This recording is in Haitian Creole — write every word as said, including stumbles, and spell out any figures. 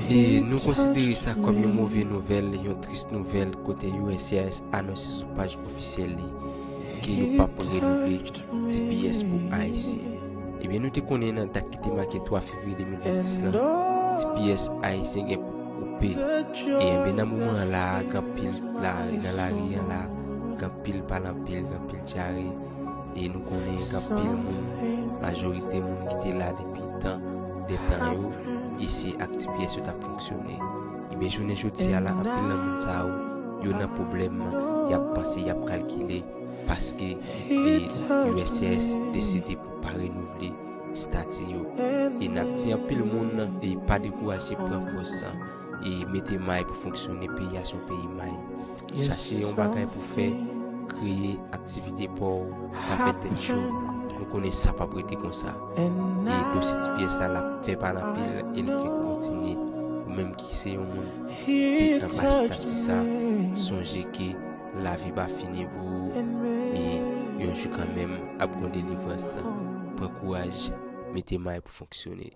E nou konsidere sa kòm yon move nouvèl, yon tris nouvèl, kote U S C I S anonse sou paj ofisyèl li ke yo p ap renouvle T P S pou Ayisyen. Ebyen, nou te konnen nan dat ki te make twa fevriye de mil vennsis lan, T P S ayisyen gen pou koupe. E ebyen, nan moman an la, gen anpil lari, nan lari an la, gen anpil pale anpil, gen anpil dyare. E nou konnen gen anpil moun, majorite moun ki te la depi tan de tan yo, e se ak T P S yo t ap fonksyone. Ebyen, jounen jodi a la, anpil nan moun sa yo, yo nan pwoblèm, y ap panse, y ap kalkile, paske e, U S C I S deside pou pa renouvle stati yo. E n ap di anpil moun, e pa dekouraje, pran fòs, e mete may pou fonksyone, peyi a se yon peyi may. Chache yon bagay pou fè, kreye aktivite pa w, pa fè tèt cho. Nou konnen sa p ap rete konsa. E dosye T P S la, l ap fè pale anpil e l fèk kontinye. Ou menm ki se yon moun ki te anba stati sa, sonje ke lavi pa fini pou ou. E yon jou kanmenm, ap gon delivrans. Pran kouraj, mete may pou fonksyone.